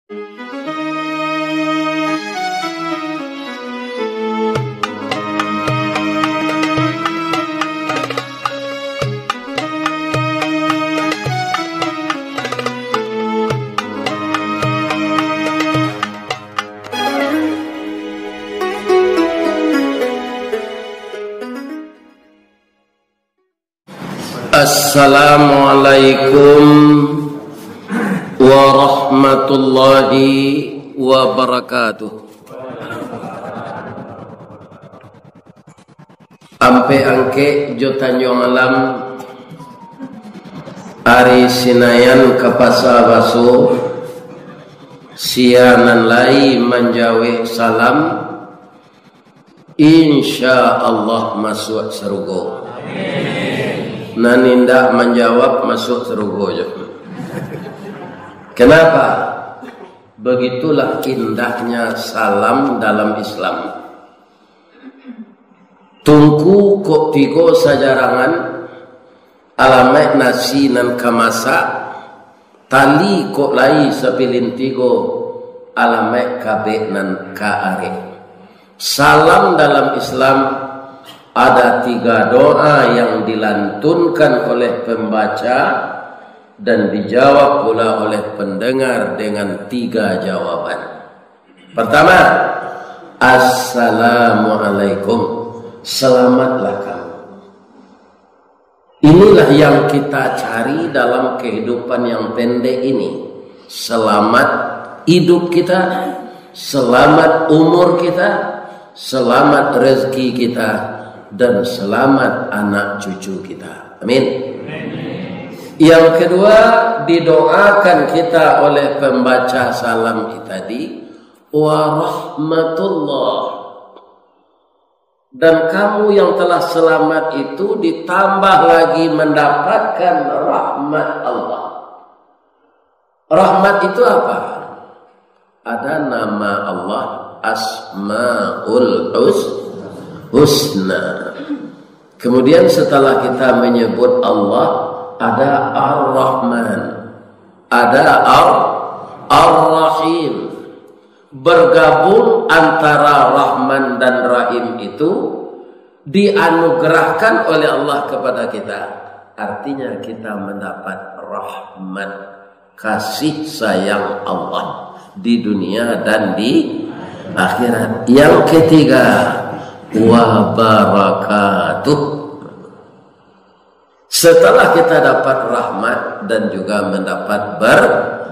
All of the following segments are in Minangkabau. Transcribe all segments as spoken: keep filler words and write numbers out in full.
Assalamualaikum warahmatullahi wabarakatuh. Ampek Angkek jo Tanjuang Alam, ari Sinayan ka Pasa Baso, sia nan lai manjawek salam, insya Allah masuak sarugo. Nan indak manjawab masuak sarugo jo. Kenapa? Begitulah indahnya salam dalam Islam. Tungku kok tigo sajarangan, alamaik nasi nan ka masak, tali kok lai sapilin tigo, alamaik kabek nan ka arek. Salam dalam Islam ada tiga doa yang dilantunkan oleh pembaca dan dijawab pula oleh pendengar dengan tiga jawaban. Pertama, "Assalamualaikum." Selamatlah kamu. Inilah yang kita cari dalam kehidupan yang pendek ini. Selamat hidup kita, selamat umur kita, selamat rezeki kita, dan selamat anak cucu kita. Amin. Yang kedua, didoakan kita oleh pembaca salam tadi, "Warahmatullah." Dan kamu yang telah selamat itu ditambah lagi mendapatkan rahmat Allah. Rahmat itu apa? Ada nama Allah, Asmaul Hus-, Husna. Kemudian setelah kita menyebut Allah, ada Ar-Rahman, ada Ar-, Ar-Rahim. Bergabung antara Rahman dan Rahim itu dianugerahkan oleh Allah kepada kita. Artinya kita mendapat rahmat, kasih sayang Allah di dunia dan di akhirat. Yang ketiga, wabarakatuh. Setelah kita dapat rahmat dan juga mendapat ber-,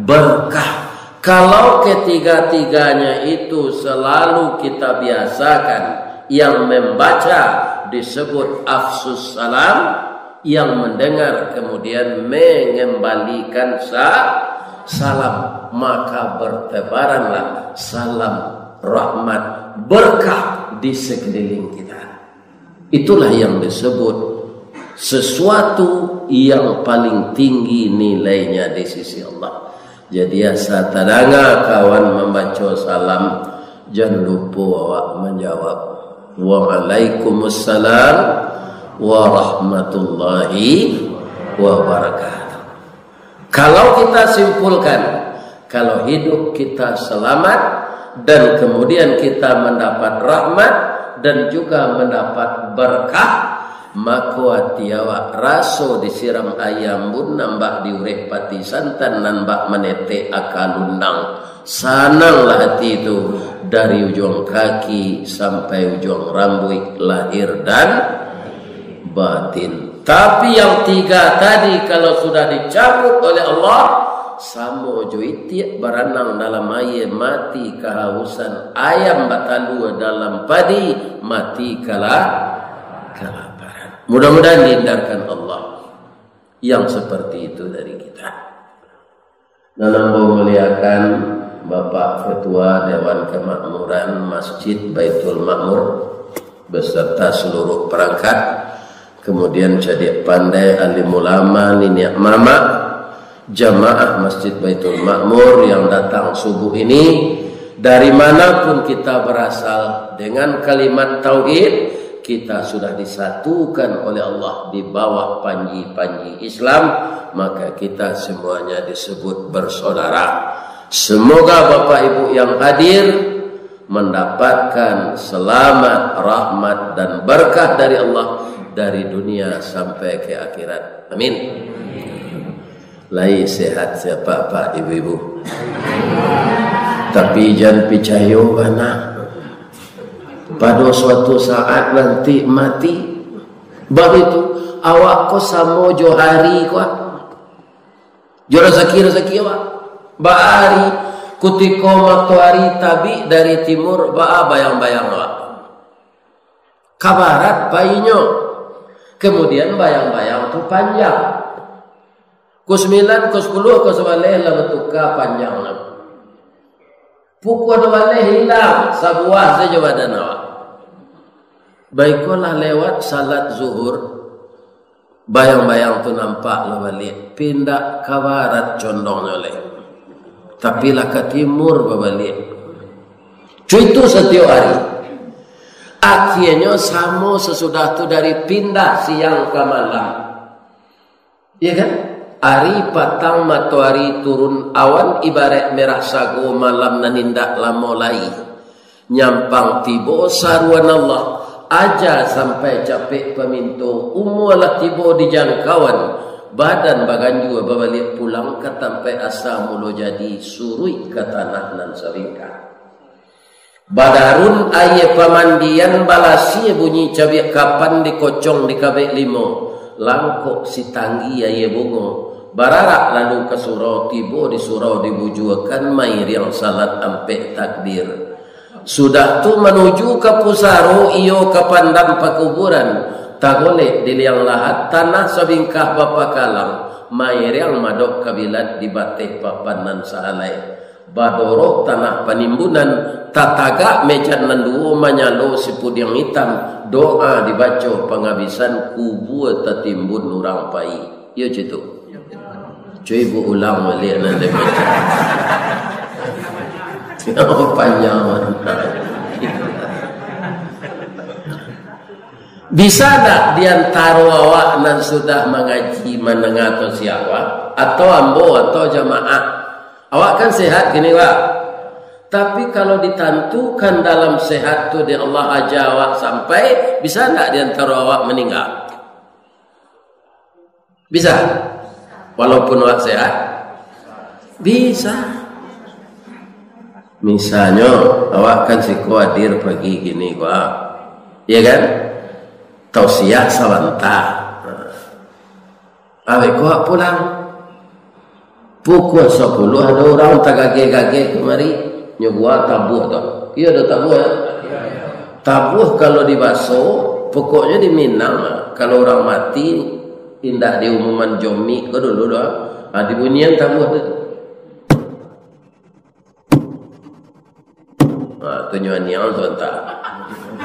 berkah, kalau ketiga-tiganya itu selalu kita biasakan, yang membaca disebut afsus salam, yang mendengar kemudian mengembalikan sa-, salam, maka bertebaranlah salam, rahmat, berkah di sekeliling kita. Itulah yang disebut sesuatu yang paling tinggi nilainya di sisi Allah. Jadi, asa tadanga kawan mambaco salam, jan lupo awak manjawab, "Waalaikumsalam warahmatullahi wabarakatuh." Kalau kita simpulkan, kalau hidup kita selamat dan kemudian kita mendapat rahmat dan juga mendapat berkah, mako ati awak raso disiram ayam bun, nan bak diurek pati santan, nan bak manetek aka lundang. Sananglah ati tu dari ujuang kaki sampai ujuang rambuik, lahir dan batin. Tapi yang tiga tadi, kalau sudah dicabut oleh Allah, samo jo itiak baranang dalam aia, mati kahausan, ayam batalua dalam padi, mati kala-, kalaparan. Mudah-mudahan dihindarkan Allah yang seperti itu dari kita. Nan ambo muliakan Bapak Ketua Dewan Kemakmuran Masjid Baitul Makmur beserta seluruh perangkat, kemudian cadiak pandai, alim ulama, niniak mamak, jamaah Masjid Baitul Makmur yang datang subuh ini, dari mana pun kita berasal, dengan kalimat tauhid, kita sudah disatukan oleh Allah di bawah panji-panji Islam, maka kita semuanya disebut bersaudara. Semoga Bapak Ibu yang hadir mendapatkan selamat, rahmat, dan berkah dari Allah dari dunia sampai ke akhirat. Amin. Lai sehat sia, Pak, ibu-ibu. Tapi jan picayo bana. Pado suatu saat nanti mati. Baitu, awak ko samo jo hari ko. Jo rasaki-rasaki awak. Bahari, kutiko matoari tabik dari timur, baa bayang-bayang awak. Ka barat painyo. Kemudian bayang-bayang tu panjang. Ko sambilan, ko sapuluah, ko sabaleh lah batuka panjangnyo. Pukua duo baleh hilang, sabuah sajo badan awak. Baikolah lewat salat zuhur, bayang-bayang tu nampak lah baliak, pindah ka barat condongnyo lai. Tapi lah ka timur babaliak. Cuitu satiok hari. Akhianyo samo sasudah tu dari pindah siang ka malam. Iya kan? Ari patang matoari turun, awan ibaraik merah sago, malam nan indak lamo lai. Nyampang tibo saruan Allah, aja sampai capek paminto, umua lah tibo di jangkauan, badan baganjua babaliak pulang ka tampaik asa mulo jadi, suruik ka tanah nan sabingkah. Badarun aia pamandian, balasia bunyi cabiak kapan, dikocong dikabek limo, langkok sitanggi aia bungo, bararak lalu ka surau, tibo di surau dibujuakan, mairiang salat ampek takbir. Sudah tu manuju ka pusaro, iyo ka pandam pakuburan, tagolek di liang lahat, tanah sabingkah bapakalang, mairiang madok kabilat di bateh papan nan sahalai. Badoroh tanah panimbunan, tatagak mejan nan duo, manyalo sipudiang itam, doa dibaco pangabisan, kubua tatimbun urang pai. Iyo cito. Cubo ulang baliak nan tadi. Panjang. Bisa ndak di antaro awak nan sudah mangaji, mandanga tausiah, atau ambo, atau jamaah? Awak kan sehat kini, Pak. Tapi kalau ditantukan dalam sehat tu dek Allah aja awak sampai, bisa ndak di antaro awak maningga? Bisa? Walaupun awak sehat? Bisa. Misalnyo, awak kan siko hadir pagi kini, Pak. Iya kan? Tausiah sabanta. Nah. Awak ko pulang. Pukua sapuluah ado urang tagageh-gageh kamari, nyo buah tabuah tu. Iyo, ado tabuah, yo? Tabuah kalau di baso, pokoknyo di Minang, kalau urang mati, indak diumuman jo mik ko dulu doh. Ah, dibunyian tabuah tu. Ha, tu nyo aniang tu antah.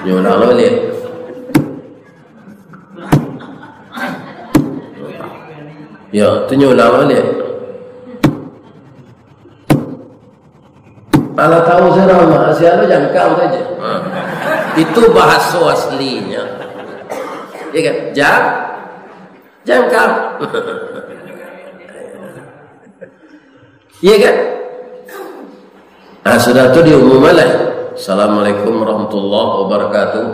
Nyo ulang lo liek. Yo, tu nyo ulang lo liek. Alah tahu sajo, sia lo jangkang sajo. Ha. Itu bahaso aslinyo. Iya kan? Jang-, jangkang. Iya kan? Nah, sudah tu diumuman lah. Assalamualaikum warahmatullahi wabarakatuh.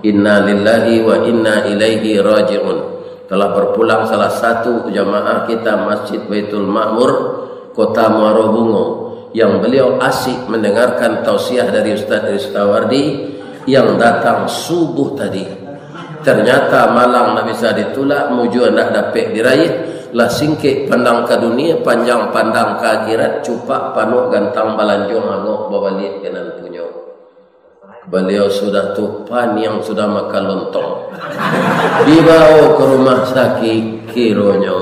Inna lillahi wa inna ilaihi raji'un. Telah berpulang salah satu jamaah kita Masjid Baitul Makmur, Kota Muaro Bungo, yang beliau asik mendengarkan tausiah dari Ustaz Ristawardi yang datang subuh tadi. Ternyata malang ndak bisa ditulak, mujua ndak dapek diraih, lah singkek pandang ka dunia, panjang pandang ka akhirat, cupak panuah gantang balanjo, angok babaliak ka nan punyo. Baliau sudah tu paniang, sudah makan lontong. Dibawa ke rumah sakit, kironyo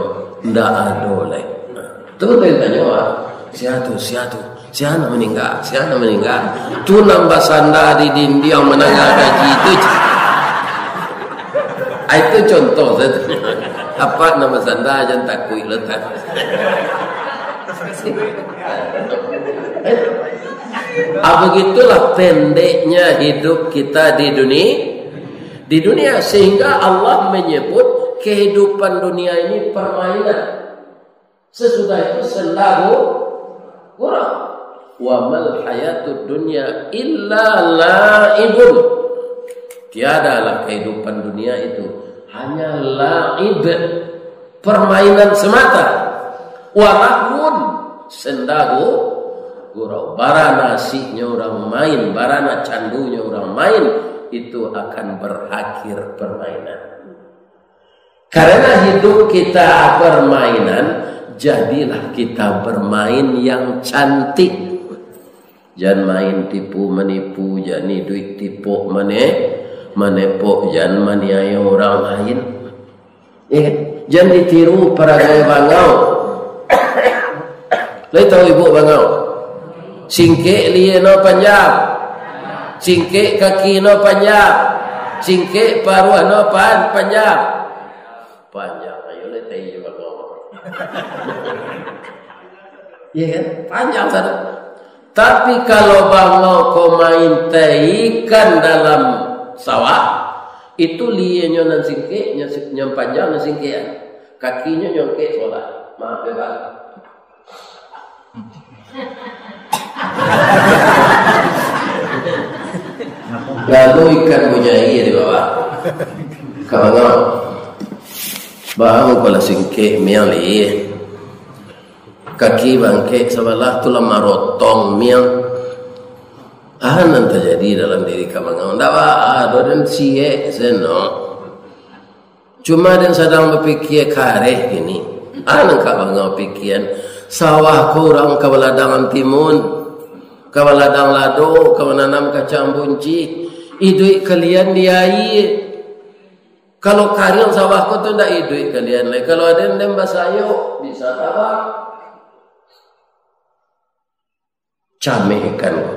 ndak ado lai. Tu lah tanyo, ah, sia tu, sia tu. Sia nan maningga, sia nan maningga. Tu nan basanda di dindiang mandanga kaji tu. Ai, tu contoh sajo. Apak nan basanda, jan takuik lo tak. Ah, begitulah pendeknya hidup kita di duni-, di dunia, sehingga Allah menyebut kehidupan dunia ini permainan. Sesudah itu senda gu-, gurau. "Wa mal hayatud dunya illa la'ibun." Tiadalah kehidupan dunia itu, hanya la'ib, permainan semata. "Wa lahwun," senda gu-, gurau. Barana asiknyo urang main, barana candunyo urang main, itu akan berakhir permainan. Karena hidup kita permainan, jadilah kita bermain yang cantik. Jan main tipu manipu, jan iduik tipok mane-, manepok, jan maniayo urang lain. Ya kan? Jan ditiru paragai bangau. Lai tahu ibu bangau? Singkek lie no panjang. Singkek kaki no panjang. Singkek paruah no pan-, panjang. Panjang, ayo lai tai jo bangau. Iya kan? Panjang sana. Tapi kalau bangau ko main tai ikan dalam sawah, itu lienyo nan singkek, nyo si-, nyo panjang, nyo singkek. Kakinyo nyongkek solah. Maaf ya, Pak. Lalu ikan bunyai di bawah. Ka bangau. Bangau ko lah singkek, miang lih. Kaki bangkek sabalah tu lah marotong, miang. Ah, nan tajadi dalam diri ka bangau. Ndak ba-, ado dan siek, senok. Cuma den sadang bapikia kareh kini. Ah, nan ka bangau pikian. Sawah ko urang ka baladangan timun, ka baladang lado, ka mananam kacang bunci. Iduik kalian di aia. Kalau kariang sawah ko tu ndak iduik kalian lai. Kalau aden den basayok, bisa tabang. Cameh ikan ko.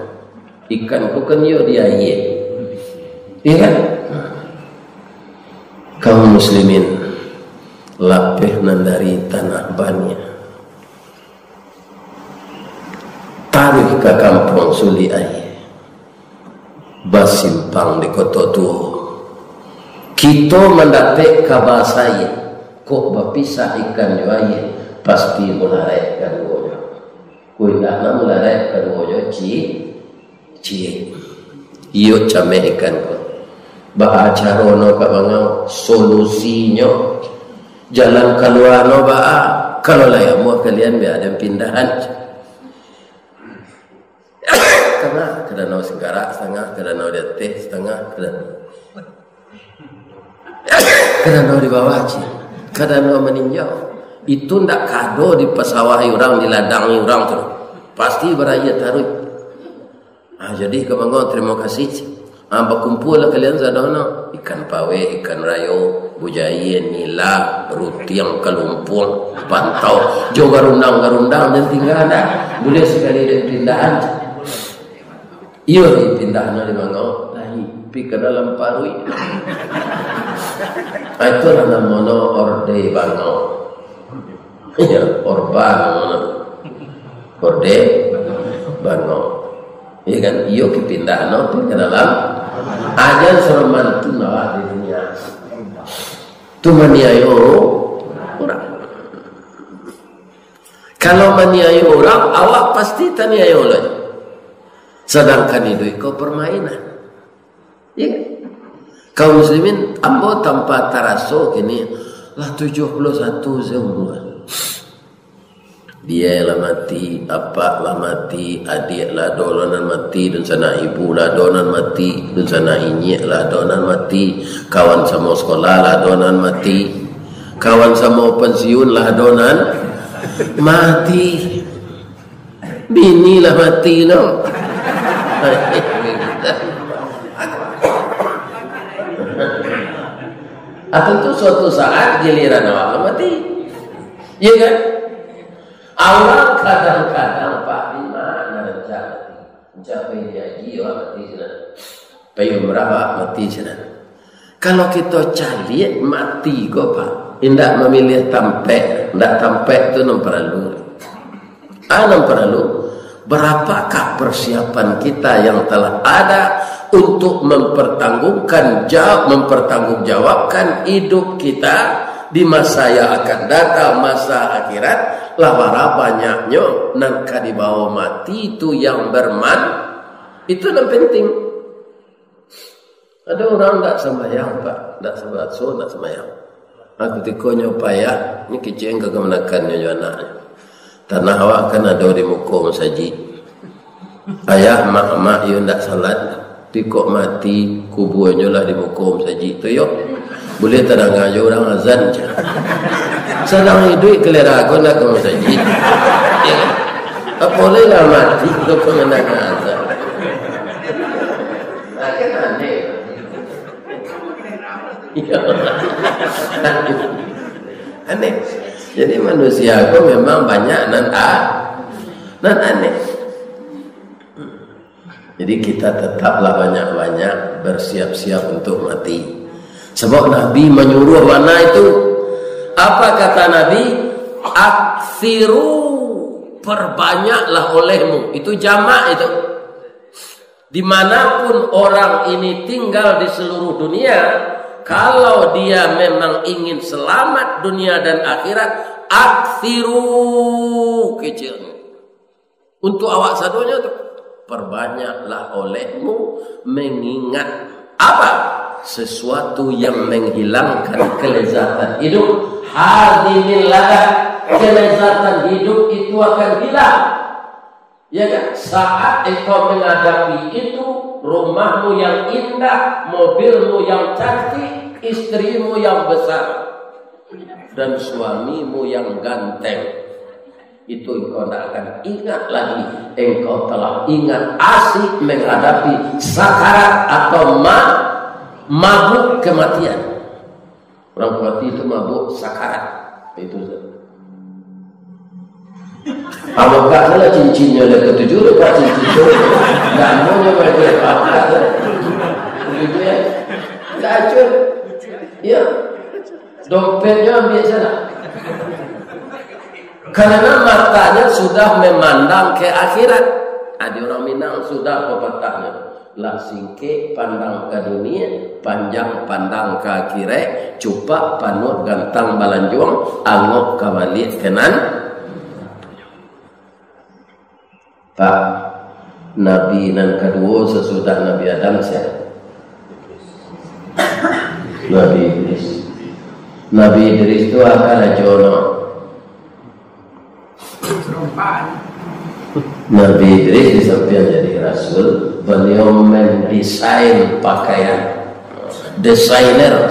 Ikan ko kan iyo di aia. Iya kan? Kaum muslimin, lapeh nan dari tanah Bania, taruih ka kampuang Sulik Aia, basimpang di Koto Tuo. Kito mandapek ka basayok, kok bapisah ikan jo aia, pasti mularek kaduonyo. Ko indak nak mularek kaduonyo, ci-, ciek. Iyo cameh ikan ko. Baa caro no ka bangau? Solusinyo, jalan kalua no baa? Kalau lai amuah kalian, bia den pindahan. Satangah ka danau Singkarak, satangah ka danau di ateh, satangah ka danau. Ka danau di bawah, cik. Ka danau maninjau. Itu ndak kado dipasawahi urang, diladangi urang tu. Pasti baraia taruih. Ah, jadi ka mangko, tarimo kasih, cik. Ah, bakumpul lah kalian sadonyo. Ikan paweh, ikan rayo, bujaie, nila, rutiang, kalumpuang, pantau. Jo garundang-garundang, den tingga dah. Buliah sakali den pindahan, cik. Iyo, dipindahnyo di mano? Lai, pi ka dalam paruik. Ah, itulah namonyo orde bangau. Iyo, orba namonyo. Orde bangau. Iyo kan? Iyo, dipindahnyo pi ka dalam. Ajan saroman tu lah di dunia. Tu maniayo urang. Kalau maniayo urang, awak pasti taniayo lai. Sadangkan iduik ko parmainan. Iya. Kaum muslimin, ambo tanpa taraso kini lah tujuah puluah satu seumur. Bia lah mati, apak lah mati, adiak lah ado lo nan mati, dunsanak ibu lah ado nan mati, dunsanak inyiak lah ado nan mati, kawan samo sekolah lah ado nan mati, kawan samo pensiun lah ado nan mati. Bini lah mati no. Ah, tentu suatu saat giliran awak lah mati. Iya kan? Awak kadang-kadang, Pak, di mana rancak mati? Rancak pai haji, awak mati sinan. Pai umrah, awak mati sinan. Kalau kito caliak mati ko, Pak, indak mamiliah tampek, indak tampek tu nan paralu. Ah, nan paralu, berapakah persiapan kita yang telah ada untuk mempertanggungkan jawab, mempertanggungjawabkan hidup kita Di masa yang akan datang, masa akhirat, lah bara banyaknyo nan ka dibawo mati tu yang berman-, itu nan penting. Ado urang ndak sambayang, Pak, ndak sabaso, ndak sambayang. Nah, kutikonyo payah, nyo kecek ka kamanakannyo jo anaknyo. Tanah awak kan ado di muko masajik. Ayah, mak, mak, iyo ndak salat, tapi kok mati, kubuanyo lah di muko masajik tu, yo. Buliah tadanga jo urang azan, cak. Sadang iduik kalera ko ndak ka masajik. Yo kan? Apo lai lah mati, tu kok mandanga azan. Nah, kan aneh. Iyo. Aneh. Jadi manusia ko memang banyak nan a-, nan aneh. Jadi kita tetaplah banyak-banyak bersiap-siap untuk mati. Sebab Nabi manyuruah bana itu. Apa kata Nabi? "Aksiru, perbanyaklah olehmu." Itu jamak itu. Dimanapun orang ini tinggal di seluruh dunia, kalau dia memang ingin selamat dunia dan akhirat, aksiru kecilnya. Untuk awak sadonyo tu, perbanyaklah olehmu mengingat apa? Sesuatu yang menghilangkan kelezatan hidup. Hadimil ladah, kelezatan hidup itu akan hilang. Ya kan? Saat engkau menghadapi itu, rumahmu yang indah, mobilmu yang cantik, istrimu yang besar, dan suamimu yang ganteng. Itu engkau tidak akan ingat lagi. Engkau telah ingat asik menghadapi sakarat atau ma-, mabuk kematian. Urang mati itu mabuk sakarat. Itu saja. Amokak salah cincinnyo dah ketujuh, lepas cincin tu. Ndak amonyo bagi amokak tu. Begitu ya. Ndak acun. Ya. Dompetnyo ambil salah. Karena matanya sudah memandang ke akhirat. Ado urang Minang sudah pepatahnyo. Lah singkek pandang ka dunia, panjang pandang ka akhirat, cupak panuah gantang balanjuang, angok ka baliak ka nan. Pak, Nabi nan kaduo sasudah Nabi Adam sia? Nabi Idris. Nabi Idris tu akan ajo no. Nabi Idris di sampiang jadi rasul, baliau mendesain pakaian. Desainer.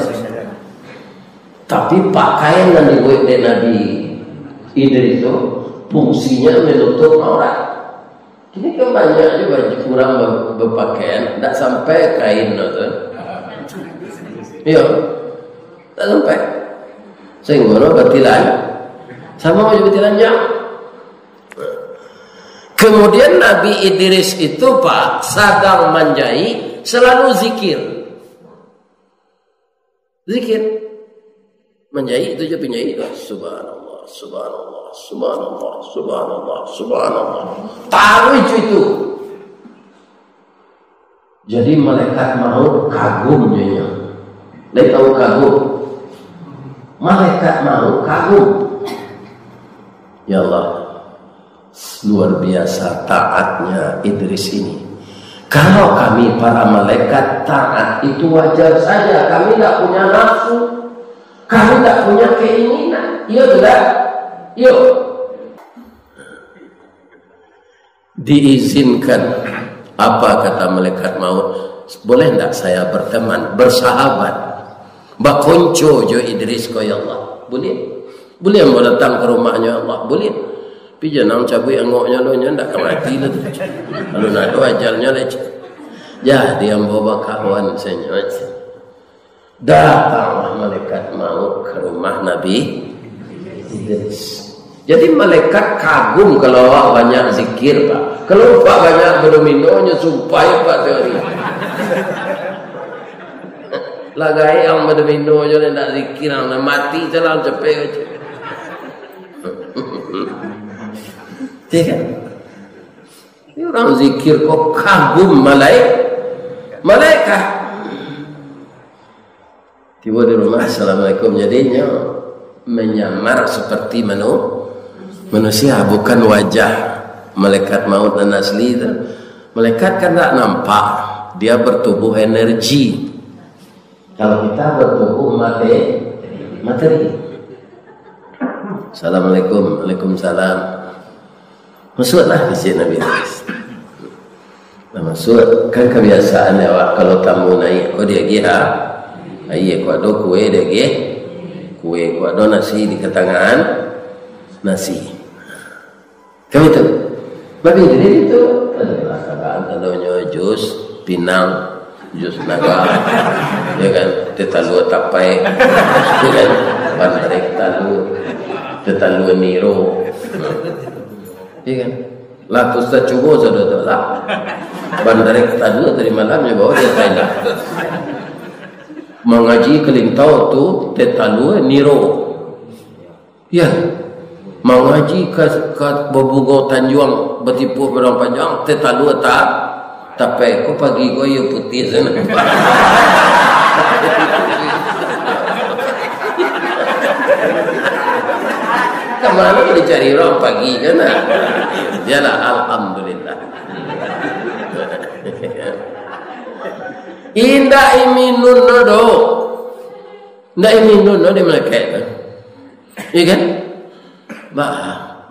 Tapi pakaian nan dibuek dek Nabi Idris tu, fungsinyo manutup aurat. Kini kan banyak juo baju urang be-, bapakaian, ndak sampai kain tu. Iyo. Ndak sampai. Sahinggo no batilan. Samo jo batilan jam. Kemudian Nabi Idris itu, Pak, sadang manjahit, selalu zikir. Zikir. Manjahit tu je penjahit lah. Subhanallah, subhanallah, subhanallah, subhanallah, subhanallah. Taruih itu. Jadi malaikat maut kagum jo inyo. Lai tahu kagum? Malaikat maut kagum. Ya Allah, luar biasa taatnya Idris ini. Kalau kami para malaikat taat itu wajar saja, kami ndak punya nafsu, kami ndak punya keinginan. Iyo tidak? Iyo. Diizinkan. Apa kata malaikat maut? Boleh ndak saya berteman, bersahabat, bakonco jo Idris ko, ya Allah? Boleh. Boleh ambo datang ka rumahnyo, ya Allah? Boleh. Tapi jan cabuik angoknyo lo, nyo ndak ka mati lo tu. Alun ado ajalnyo lai. Jadi ambo bakawan sajo. Datanglah malaikat maut ka rumah Nabi Idris. Jadi malaikat kagum kalau awak banyak zikir, Pak. Kalau Pak banyak badomino, nyo sumpah, Pak, tu hari. Lah gaek ang badomino jo, ndak zikir, ang mati sajo lah, cepek. Iya kan? Ini urang zikir ko kagum malai-, malaikat. Tibo di rumah, "Assalamualaikum." Jadinyo, Menyamar seperti manu-, manusia, bukan wajah malaikat maut nan asli tu. Malaikat kan tak nampak, dia bertubuh energi. Kalau kita bertubuh mate-, materi. Assalamualaikum. Waalaikumsalam. Masuaklah, kecek Nabi Idris. Nah, masuak, kan kabiasaan awak kalau tamu naiak ko diagiah, ha? Aia, ko ado kue diagiah, kue, ko ado nasi dikatangan, nasi. Kan itu. Nabi Idris itu, adalah sabaan adonyo jus pinang, jus naga, ya kan, teh talua tapai, ya kan, bandarek talua, teh talua niro. Iya kan? Lah, tu Ustaz cubo sudah tu lah. Bandarek talua tadi malam nyo bawa dari Thailand. Mangaji kalintau tu, teh talua niro. Ya. Mangaji ka, ka babungo tanjuang, batipuah padang panjang, teh talua ta-, tapai. Ko pagi ko iyo putiah sana. Ka mano dicari urang pagi kan, nah? Yalah, alhamdulillah. Indak iminun no do. Indak iminun no di malaikat tu. Iya kan? Bah,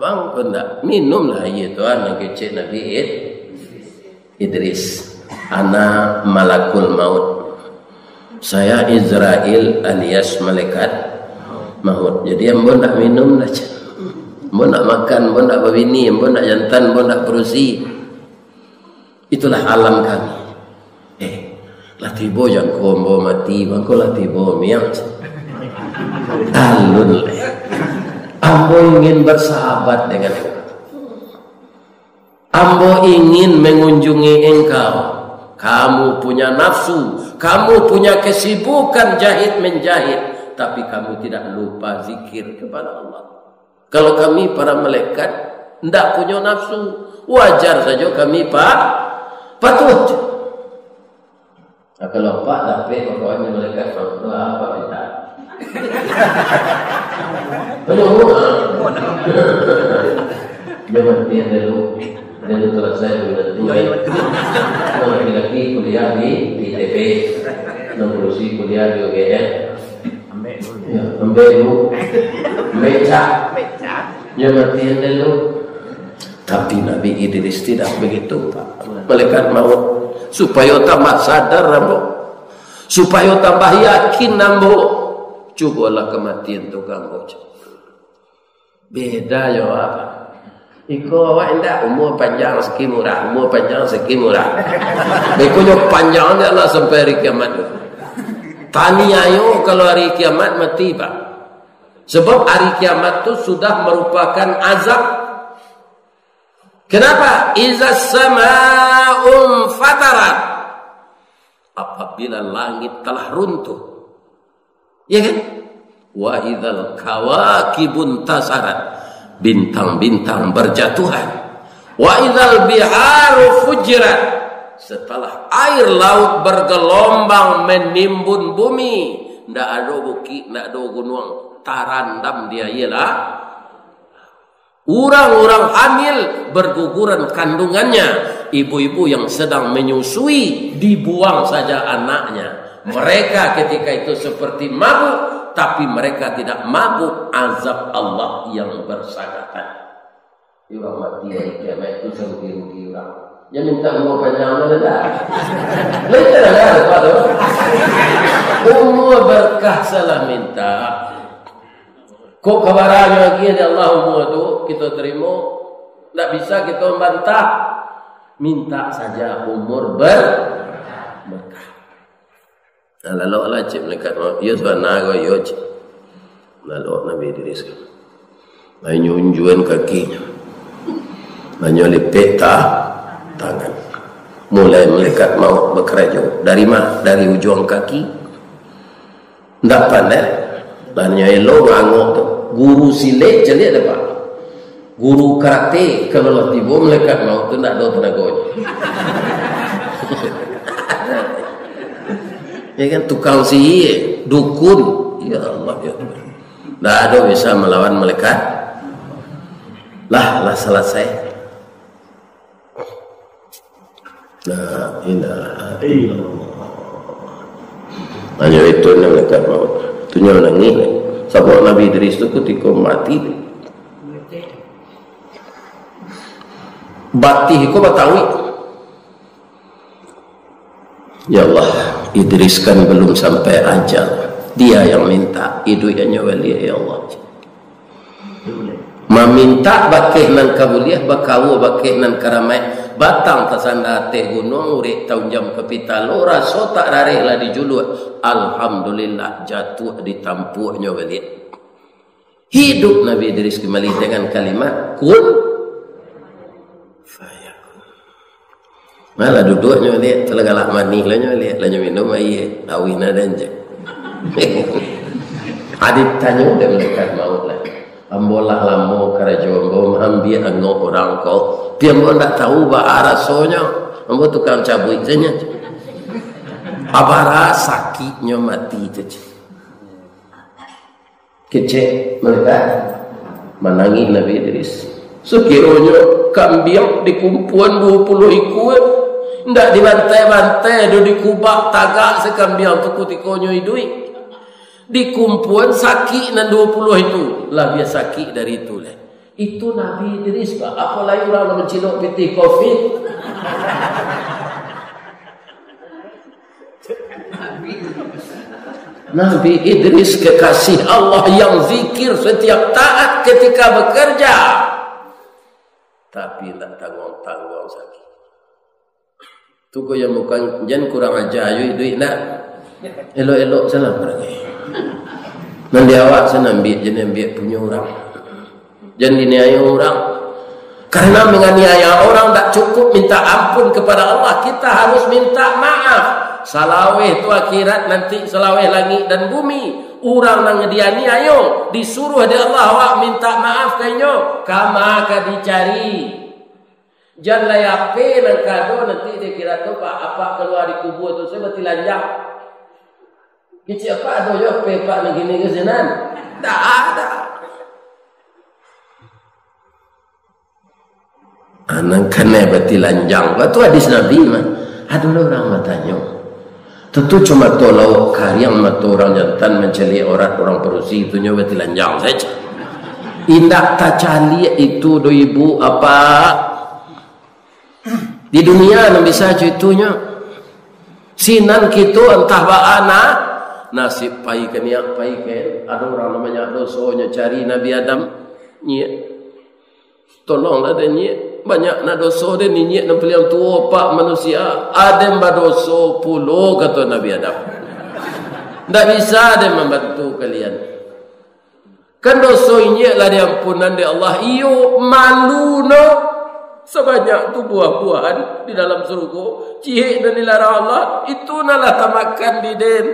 bang, ko ndak. Minumlah aia tu, ah, nan kecek Nabi Id-, Idris. Ana malakul maut. Saya Izrail alias malaikat maut. Jadi, ambo ndak minum lah, cek. Ambo ndak makan, ambo ndak babini, ambo ndak jantan, ambo ndak padusi. Itulah alam kami. Eh, lah tibo jangko ambo mati, mangko lah tibo miang. Alun lai. Ambo ingin bersahabat dengan engkau. Ambo ingin mengunjungi engkau. Kamu punya nafsu, kamu punya kesibukan jahit menjahit, tapi kamu tidak lupa zikir kepada Allah. Kalau kami para malaikat ndak punyo nafsu, wajar sajo kami pa-, patuah. Nah, kalau Apak dapek pokoknyo malaikat, doa Apak minta. Penuh. Dia berhenti dulu. Dia tu selesai dulu. Laki-laki kuliah di I T B, non padusi kuliah di U G M. Ambek dulu. Ya, ambek dulu. Ambek cak. Ambek cak. Ya, mati ende dulu. Tapi Nabi Idris tidak begitu, Pak. Malaikat maut, supayo tambah sadar ambo, supayo tambah yakin ambo. Cubolah kematian tu ka ambo. Beda jo awak. Iko awak indak, umua panjang, rasaki murah, umua panjang, rasaki murah. Beko nyo panjang se lah sampai hari kiamat tu. Taniayo kalau hari kiamat mati, Pak. Sebab hari kiamat tu sudah merupakan azab. Kenapa? Iza sama'un fatarat. Apabila langit telah runtuh. Ya kan? Wa idzal kawakibun tasarat. Bintang-bintang berjatuhan. Wa idzal biharu fujirat. Setelah air laut bergelombang menimbun bumi, ndak ado bukik, ndak ado gunuang, tarandam di aia lah. Urang-urang hamil berguguran kandungannya, ibu-ibu yang sedang menyusui dibuang saja anaknya. Mereka ketika itu seperti mabuk, tapi mereka tidak mabuk azab Allah yang bersagatan. Urang mati hari kiamat itu sarugi-rugi urang. Jan minta umua panjang tu dah. Lain dah apa tu. Umua berkah salah minta. Kok kabaranyo lagi dari Allah umua tu, kito tarimo, ndak bisa kito mambantah. Minta saja umur ber-, berkah. Nah, lalok lah cek malaikat maut. Iyo, sabana ko, iyo, cek. Lalok Nabi Idris ko. Lah inyo unjuan kakinyo. Lah inyo lipek ta-, tangan. Mulai malaikat maut bakarajo. Dari ma? Dari ujuang kaki. Ndak pandai. Lah nyo elo ngangok tu. Guru silek caliak dapek. Guru karate, kalau lah tibo malaikat maut tu ndak ado tenagonyo. Ya kan, tukang sihir, dukun. Ya Allah, ya Tuhan. Ndak ado bisa malawan malaikat. Lah, lah salasai. La ilaha illallah. Hanyo itu nan malaikat maut. Tu nyo nangih. Sabab Nabi Idris tu kutiko mati, batih ko batauik. Ya Allah, Idris kan belum sampai ajal. Dia yang minta, iduiknyo baliak, ya Allah. Mamintak bakeh nan ka buliah, bakaua bakeh nan karamaik. Batang tasanda ateh gunuang, urek taunjam ka pitalo, raso tak rareh lah dijuluak. Alhamdulillah, jatuah ditampuaknyo baliak. Hidup Nabi Idris kembali dengan kalimat kun fayakun. Malah duduaknyo liak, telah galak manih lah nyo liak, lah nyo minum aia, awih nadan je. Adi tanyo dek malaikat maut lah. Ambo lah lamo karajo ambo maambiak angok urang ko. Tapi ambo ndak tahu baa rasonyo. Ambo tukang cabuik sajo. Abara sakiknyo mati tu. Kecek malaikat, manangih Nabi Idris. Sakironyo kambiang dikumpuan duo puluah ikua, ndak dibantai-bantai doh, dikubak tagak se kambiang tu kutikonyo iduik. Dikumpuan sakik nan duo puluah itu, labiah sakik dari itu lai. Itu Nabi Idris, Pak. Apo lai urang nan mancilok pitih covid? Nabi Idris kekasih Allah yang zikir setiap taat ketika bekerja, tapi ndak tangguang-tangguang sakik. Tu ko yang bukan, jan kurang aja, ayo iduik ndak? Elok-elok salah parangai. Nan di awak sana ambiak, jan ambiak punyo urang. Jan diniayo urang. Karena menganiaya orang tak cukup minta ampun kepada Allah, kita harus minta maaf. Salaweh tu akhirat nanti, salaweh langit dan bumi. Urang nan dianiayo, disuruh dek Allah awak minta maaf ka inyo, kama ka dicari. Jan lai ape nan ka ado nanti di akhirat tu, Pak, apak kalua di kubua tu, se batilanjang. Kecek apak ado jo ape, Pak, nan kini ka sinan? Ndak ada. Ah, nan kanai batilanjang. Batu hadis Nabi mah. Ado lah urang batanyo. Tentu cuma mato lawok kariang, mato urang jantan mancaliak aurat urang padusi, itu nyo batilanjang sajo. Indak tacaliak itu doh, ibu, apak. Di dunia nan bisa jo itunyo. Sinan kito antah baa na, nasib pai ka niak, pai ka, ado urang nan banyak dosonyo cari Nabi Adam. Nyiak. Tolonglah den, nyiak. Banyak nak doso den, nyiak nan paliang tuo, Pak, manusia. Aden badoso pulo, kato Nabi Adam. Ndak bisa den mambantu kalian. Kan doso inyiak lah diampunan dek Allah. Iyo, malu no. Sabanyak tu buah-buahan di dalam surugo. Cihek nan dilarang Allah, itu nan lah tamakan di den.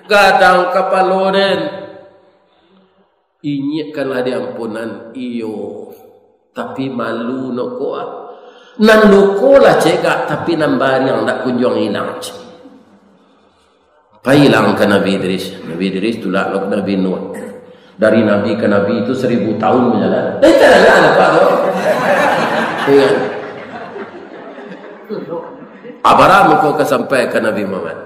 Gadang kapalo den. Inyiak kan lah diampunan, iyo. Tapi malu no ko ah. Nan luko lah cegak, tapi nan bariang ndak kunjuang ilang, cek. Pailah ka Nabi Idris. Nabi Idris tulak lo ka Nabi Nuh. Dari Nabi ka Nabi itu seribu tahun bajalan. Eh, tak ada, ada apa tu? Ingat. Abraham ko ka sampai ka Nabi Muhammad.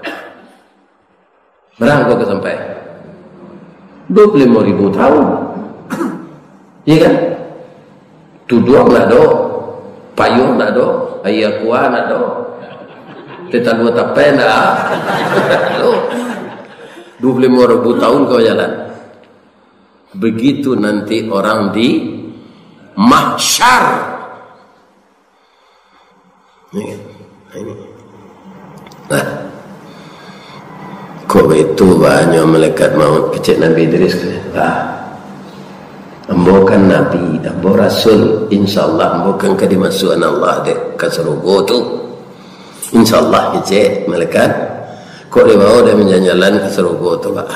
Bara ko ka sampai? Dua puluh lima ribu tahun. Iya kan? Tuduang ndak ado, payuang ndak ado, aia kua ndak ado, teh talua tapai ndak ado. Dua puluh lima ribu tahun kau jalan. Begitu nanti orang di mahsyar. Ini. Nah. Kok baitu banyak malaikat maut kecek Nabi Idris tu? Lah. Ambo kan nabi, ambo rasul, insya Allah ambo kan ka dimasuakan Allah dek ka sarugo tu. Insya Allah kecek malaikat. Kok dibawa dek manjalan-jalan ka sarugo tu, Pak?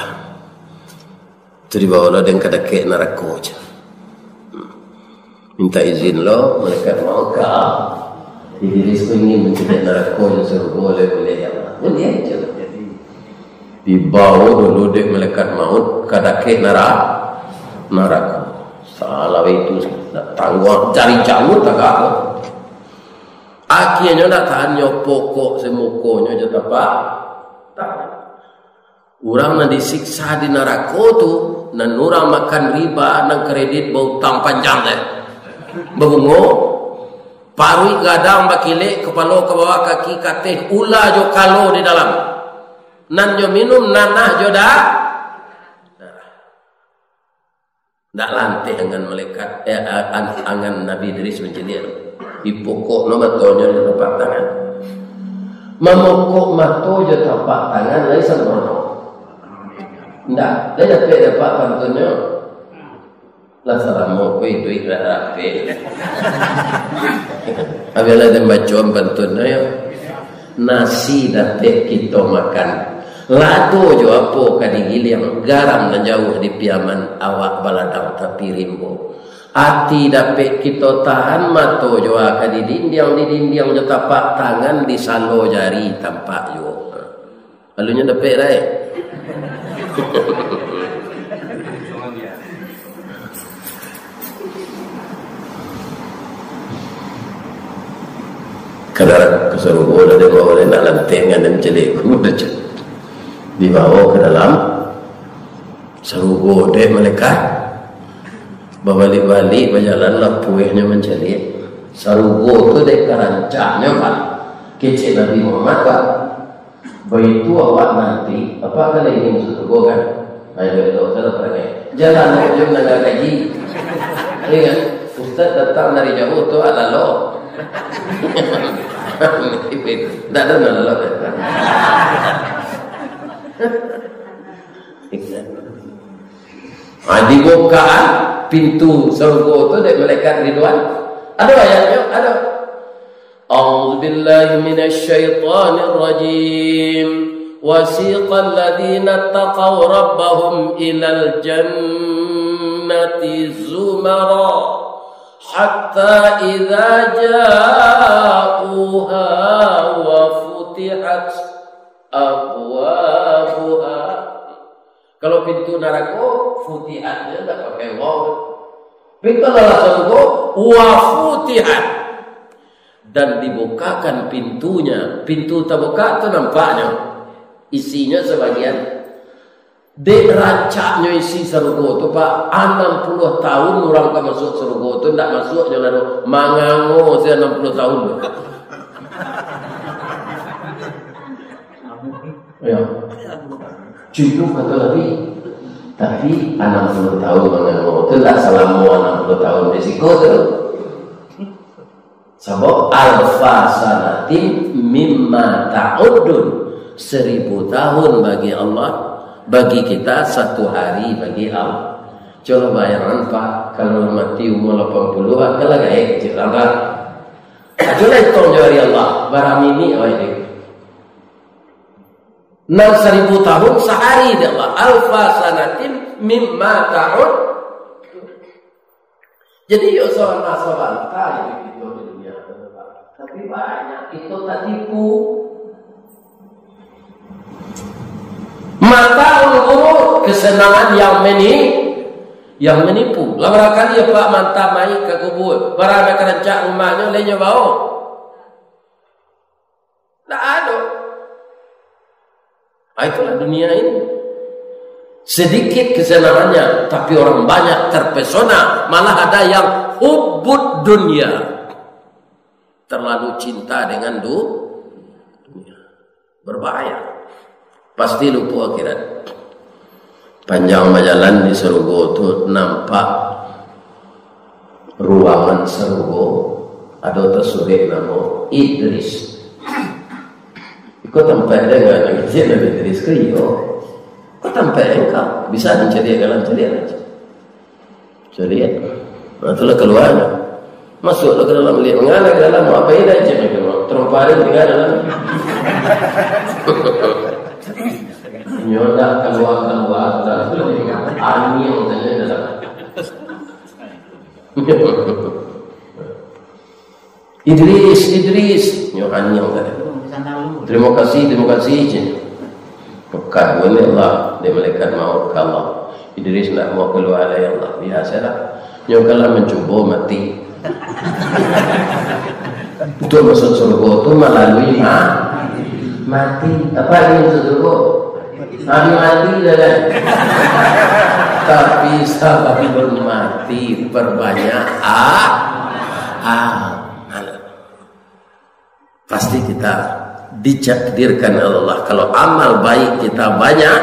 Tu dibawa lo den ka dakek narako je. Minta izin lo malaikat maut ka Idris ko ingin mancaliak narako jo sarugo, boleh, boleh, ya Allah. Boleh aja lah jadi. Dibawa dulu dek malaikat maut ka dakek nara-, Narako. Salah itu, nak tangguang dari jauah tagak. Akhirnyo nak tahan nyo pokok semukonyo jo tapak tangan. Urang nan disiksa di narako tu, nan urang makan riba, nan kredit bautang panjang deh. Babungo, paruik gadang bakilek, kapalo ka bawah, kaki kateh, ula jo kalo di dalam. Nan jo minum nanah jo da-, darah. Ndak lanteh angan malaikat, eh, an-, angan Nabi Idris mancaliak. Dipokok no matonyo jo tapak tangan. Mamokok mato jo tapak tangan lai sampurno. Ndak, lai dapek dek apak pantunnyo. Lah salamo ko iduik lah rapek. Abialah den bacoan pantunnyo yo. Nasi dapek kito makan, lado jo apo ka digiliang, garam nan jauah di Piaman, awak baladang tapi rimbo. Ati dapek kito tahan, mato jo ka didindiang, didindiang jo tapak tangan, disalo jari tampak juo. Alunyo dapek lai. Kadang ka sarugo dah dibawa oleh nak lanteh angan mancaliak ko, dah cak. Dibawa ka dalam sarugo dek malaikat. Babalik-balik bajalan lapuahnyo mancaliak. Sarugo tu dek ka rancaknyo, Pak. Kecek Nabi Muhammad, Pak. Baitu awak nanti, apak kan ingin masuk surga kan? Nah, itu, itu, salah parangai. Jalan awak jam nangah kaji. Ingat, ustaz datang dari jauh tu, alalo. Ndak ada alalo. Ingat. Ha, dibukaan pintu surga tu dek malaikat Ridwan. Ada ayatnya? Ada. أعوذ بالله من الشيطان الرجيم. وسيق الذين اتقوا ربهم إلى الجنة زمرا حتى إذا جاءوها وفتحت أبوابها. Kalau pintu narako, futihat, dia tak pakai waw. Pintu dalam surga, wa futihat. Dan dibukakan pintunya. Pintu tabuka tu nampaknyo. Isinyo sabagian. Dek rancaknyo isi sarugo tu, Pak, anam puluah tahun urang ka masuk sarugo tu, ndak masuk nyo lah tu. Mangango se anam puluah tahun tu. Ya. Cukup kato Nabi. Tapi anam puluah tahun mangango tu ndak salamo anam puluah tahun di siko tu. Sabab alfa sanatin mimma ta'uddun, seribu tahun bagi Allah, bagi kita satu hari bagi Allah. Cubo bayangkan, Pak, kalau mati umur lapan puluah, kan lah gaek kecil lah, Pak. Ajolah hitong jo ari Allah, bara minik awak iduik. Nan saribu tahun sahari, dek Allah. Alfa sanatin mimma ta'ud. Jadi, yo, sabanta-sabanta iduik kito di dunia tu, Pak. Tapi banyak kito tatipu. Mata'ul ghurur, kesenangan yang meni-, yang menipu. Lah bara kali apak maanta mayik ka kubua, bara nan ka rancak rumahnyo, lai nyo bawa. Ndak ado. Ah, itulah dunia ini. Sedikit kesenangannya, tapi orang banyak terpesona. Malah ada yang hubbud dunia. Terlalu cinta dengan du-, dunia. Berbahaya. Pasti lupo akhirat. Panjang bajalan di sarugo tu, nampak ruangan sarugo, ado tasurek namo Idris. Iko tampek den, Nabi Idris ko, iyo. Ko tampek engkau, bisa den caliak dalam, caliak aja. Caliak. Nah, itulah kaluar. Masuak lo ka dalam liak. Mangana ka dalam, apo indak cek ka dalam? Tarompa den tingga dalam. Nyo dak kaluar-kaluar, dak. Angin sajo dalam. Idris, Idris. Nyo angin sajo. Terima kasih, terima kasih, cek. Pekat buliah lah, dek malaikat maut ka Allah. Idris ndak mau kalua, ya Allah, biasolah. Nyo kalau mancubo mati. Untuak masuak sarugo tu malalui ma-, mati. Apo nan masuak sarugo? Habis mati dah kan? Tapi sabalun mati, perbanyak a-, amal. Pasti kita ditakdirkan oleh Allah. Kalau amal baik kita banyak,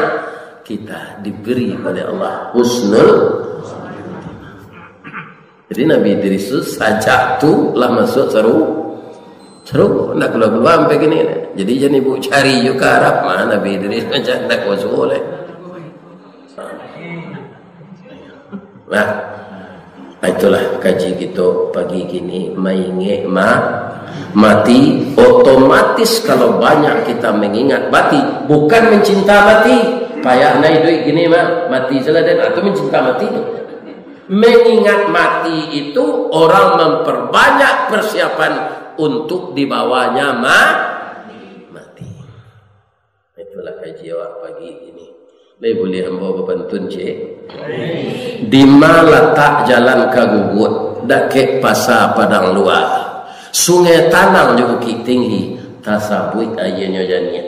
kita diberi oleh Allah husnul. Jadi Nabi Idris tu sajak tu lah masuak saru-, sarugo, ndak kalua-kalua sampai kini. Jadi jan ibu cari jo ka Arab, ma Nabi Idris macam ndak kuaso lai. Nah, itulah kaji kito pagi kini, maingek ma-, mati. Otomatis kalau banyak kita mengingat mati, bukan mencinta mati. Payah nai iduik kini mah, mati salah den, atau mencinta mati tu. Mengingat mati itu orang memperbanyak persiapan untuk dibawanya ma-, mati. Itulah kaji awak pagi ini. Lai buliah ambo bapantun, cek? Dima latak jalan ka Guguak, dakek Pasa Padang Lua. Sungai Tanang jo Bukik Tinggi, tasabuik aianyo janiah.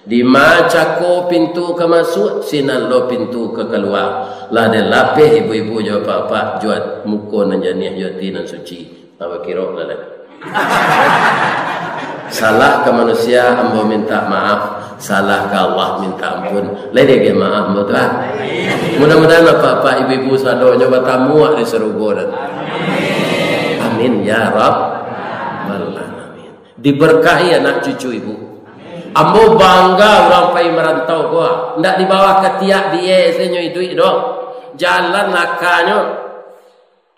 Dima cako pintu ka masuak, sinan lo pintu ka kalua. Lah dilapeh ibu-ibu jo apak-apak, jo muko nan janiah, jo ati nan suci. Abah kirok lah, lah. Salah ka manusia, ambo minta maaf. Salah ka Allah, minta ampun. Lai diagiah maaf ambo tu, ah. Mudah-mudahan apak-apak, ibu-ibu sadonyo batamu di sarugo, dan amin ya rabbal alamin. Diberkahi anak cucu ibu. Ambo bangga urang pai marantau ko, ah. Ndak di bawah katiak bia sajo iduik doh. Jalan lakanyo.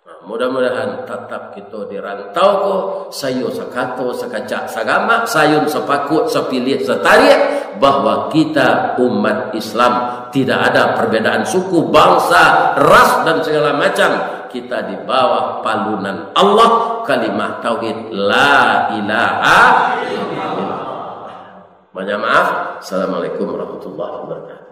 Nah, mudah-mudahan tatap kito di rantau ko, saiyo sakato, sakacak, sagamak, saayun, sapakuik, sapiliah, satariak, bahwa kita umat Islam tidak ada perbedaan suku, bangsa, ras, dan segala macam. Kita di bawah palunan Allah, kalimah tauhid, la ilaha illallah. Banyak maaf. Assalamualaikum warahmatullahi wabarakatuh.